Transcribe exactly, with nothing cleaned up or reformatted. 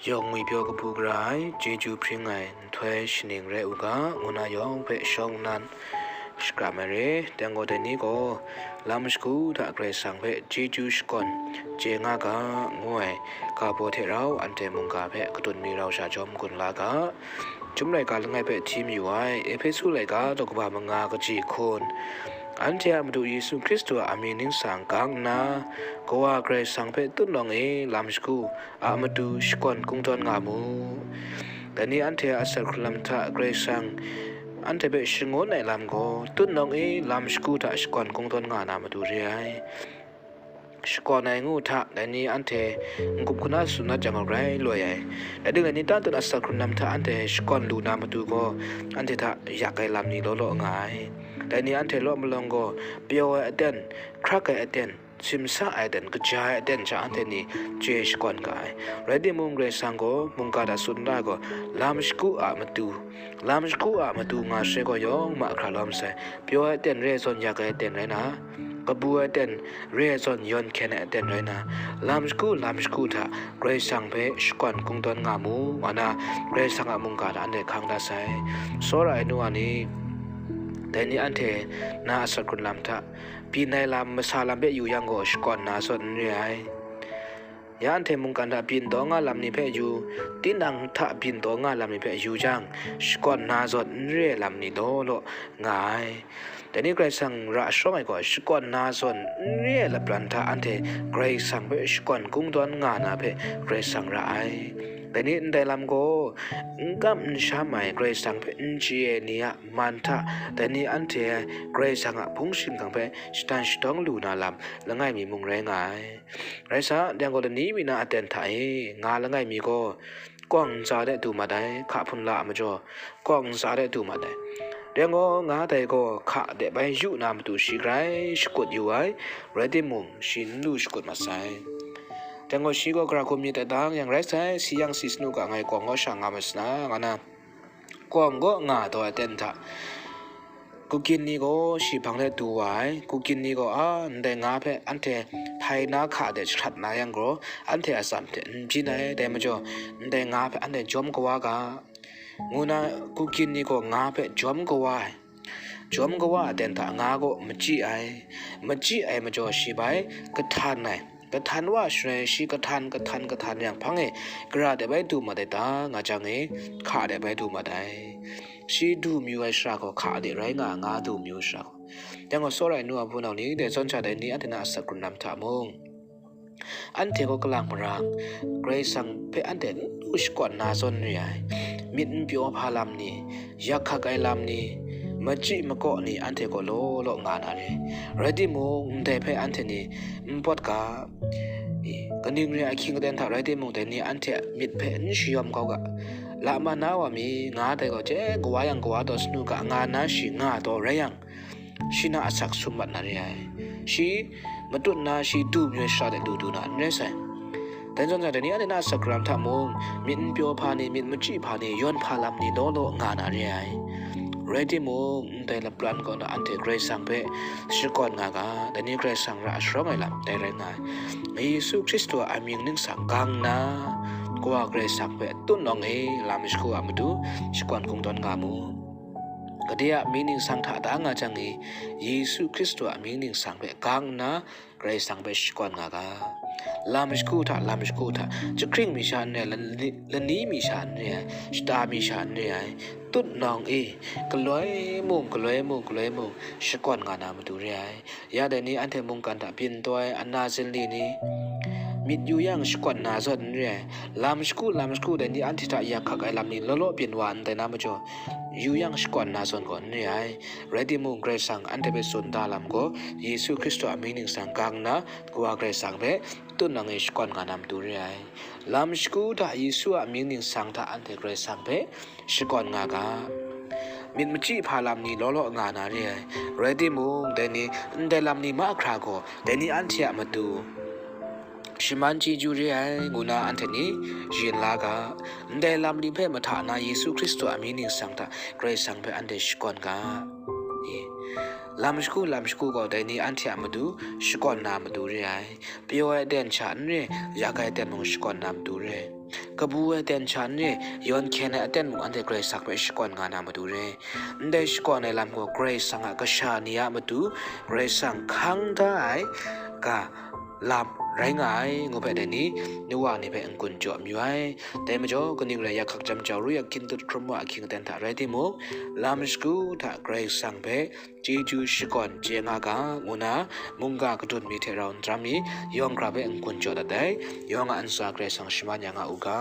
Yawng ngwipyaw kabu gara ai, chyeju hpring ai nhtoi shaning rai u ga, ngu na yawng hpe shawng nnan shakram ai re. Dai gaw, dai ni gaw lam shagu hta Karai Kasang hpe chyeju shakawn chye nga ga, ngu ai ga baw hte rau anhte mungga hpe katun mi rau sha jawm gun la ga. Chyum laika langai hpe hti mayu ai, Ehpesu laika daw kaba manga kaji hkun. Anhte a Madu Yesu Hkristu a amying ningsang gang nna, Kawa Karai Kasang hpe tutnawng e lam shagu a matu shakawn kungdawn nga mu. Dai ni anhte a asak hkrun lam hta Karai Kasang anhte hpe shangun ai lam gaw, tutnawng e lam shagu hta shakawn kungdawn nga na matu re ai. Shakawn ai ngu hta, dai ni anhte n-gup hkuna tsun dat jang gaw grai loi ai. Rai timung, dai ni tantan asak hkrun lam hta anhte shakawn lu na matu gaw, anhte hta yak ai lam ni law law nga ai. Dai ni anhte law malawng gaw, pyaw ai aten, hkrak ai aten, simsa ai aten, kaja ai aten sha anhte ni chye shakawn ga ai. Rai timung, Karai Kasang gaw mungga hta tsun da ai gaw, lam shagu a matu, lam shagu a matu nga sai gaw yawng ma hkra lawm sai. Pyaw ai aten re ai zawn yak ai aten rai na, kabu ai aten re ai zawn yawn hkyen ai aten rai na, lam shagu lam shagu hta Karai Kasang hpe shakawn kungdawn nga mu, nga na Karai Kasang a mungga hta anhte hkang dat sai. Tsawra ai nu wa ni, dai ni anhte na asak hkrun lam hta, byin ai lam, masa lam hpe yu yang gaw, shakawn na zawn n re ai. Ya anhte mungkan hta byin taw nga lam ni hpe yu, tinang hta byin taw nga lam ni hpe yu jang, shakawn na zawn n re ai lam ni law law nga ai. Dai ni Karai Kasang ra sharawng ai gaw, shakawn na zawn n re ai lapran hta anhte Karai Kasang hpe shakawn kungdawn nga na hpe Karai Kasang ra ai. Dai ni ndai lam gaw, n kam n sham ai Karai Kasang hpe n chye ai ni a man hta, dai ni anhte Karai Kasang a hpung shingkang hpe shatan shatawng lu na lam langai mi mung rai nga ai. Rai sa, dai gaw lani mi na aten hta e nga langai mi gaw, kawng ntsa de du mat ai, hka hpun la a majaw, kawng ntsa de du mat ai. Dai gaw nga dai gaw hka de bai yu na matu shi grai shakut yu ai, rai timung, shi n lu shakut mat sai. Dai gaw shi gaw gara hkum myit ai tang yang rai sai, si yang si sanu ga ngai kawng gaw sha nga masana, nga na, kawng gaw nga taw ai aten hta, kugyin ni gaw shi hpang de du wa ai. Kugyin ni gaw, a, ndai nga hpe anhte htai na hka de jahkrat na yang gaw, anhte a atsam hte n byin ai, dai majaw, ndai nga hpe anhte jawm kawa ga, ngu na, kugyin ni gaw nga hpe jawm kawa ai. Jawm kawa ai aten hta nga gaw machyi ai. Machyi ai majaw shi bai kahtan ai. Kahtan wa share, shi kahtan, kahtan, kahtan yang hpang e, gara de bai du mat ai ta, nga jang e, hka de bai du mat ai. Shi du mayu ai shara gaw hka de rai nga, nga du mayu ai shara gaw. Yang gaw, tsawra ai nu a hpunau ni, dai zawn sha dai ni anhte na asak hkrun lam hta mung, anhte gaw kalang marang, Karai Kasang hpe anhte n lu shakawn na zawn re ai. Myit n pyaw hpa lam ni, yak hkak ai lam ni, machyi makaw ni anhte gaw law law nga na re. Rai timung, ndai hpe anhte ni n pawt ga, i, kaning re ai ahkying aten hta rai timung, dai ni anhte a myit hpe n shayawm kau ga. Laman na wa mi, nga dai gaw, je kawa yang kawa taw sanu ga, nga na shi nga taw rai yang, shi na asak sum mat na re ai. Shi matut na, shi du mayu ai shara de du du na n rai sai. Dai zawn sha, dai ni anhte na asak hkrun lam hta mung, myit n pyaw hpa ni, myit machyi hpa ni, yawn hpa lam ni law law nga na re ai. Rai timung, ndai lapran kaw na anhte Karai Kasang hpe shakawn nga ga, dai ni Karai Kasang ra sharawng ai lam dai rai nga ai. Yesu Hkristu a amying ningsang gang nna, Kawa Karai Kasang hpe tutnawng e lam shagu a matu shakawn kungdawn nga mu. Gade a mying ningsang hta da nga jang e, Yesu Hkristu a mying ningsang hpe gang nna, Karai Kasang hpe shakawn nga ga. Lam shagu hta, lam shagu hta, jahkring mi sha n rai, lani, lani mi sha n rai ai, shata mi sha n rai ai, tutnawng e, galoi mung, galoi mung, galoi mung, shakawn nga na matu re ai. Ya dai ni anhte mungkan hta byin taw ai, ana zinli ni, myit yu yang shakawn na zawn n re ai, lam shagu, lam shagu dai ni anhte hta yak hkak ai lam ni law law byin wa ndai na majaw, yu yang shakawn na zawn gaw n re ai. Rai timung, Karai Kasang anhte hpe tsun da lam gaw, Yesu Hkristu a mying ningsang gang nna, Kawa Karai Kasang hpe tutnawng e shakawn nga na matu re ai. Lam shagu hta Yesu a mying ningsang hta anhte Karai Kasang hpe shakawn nga ga. Myit machyi hpa lam ni law law nga na re ai. Rai timung, dai ni, ndai lam ni mahkra gaw, dai ni anhte a matu shaman chyeju re ai, ngu na anhte ni yin la ga. Ndai lam ni hpe mahta na Yesu Hkristu a mying ningsang hta Karai Kasang hpe anhte shakawn ga. Lam shagu, lam shagu gaw, dai ni anhte a matu shakawn na matu re ai. Pyaw ai aten sha n re, yak ai aten mung shakawn na matu re ai. kabu ai aten sha n re, yawn hkyen ai aten mung anhte Karai Kasang hpe shakawn nga na matu re. Ndai shakawn ai lam gaw Karai Kasang a kasha ni a matu Karai Kasang hkang da ai ga lam rai nga ai, ngu hpe dai ni, nu wa ni hpe n-gun jaw mayu ai. Dai majaw, kaning rai yak hkak jam jau ru yak, hkying dut hkrum wa ahkying aten hta rai timung, lam shagu hta Karai Kasang hpe chyeju shakawn chye nga ga, ngu na mungga kadun mi hte rau n daram mi, yawng hkra hpe n-gun jaw dat ai. Yawng a ntsa Karai Kasang shaman ya nga u ga.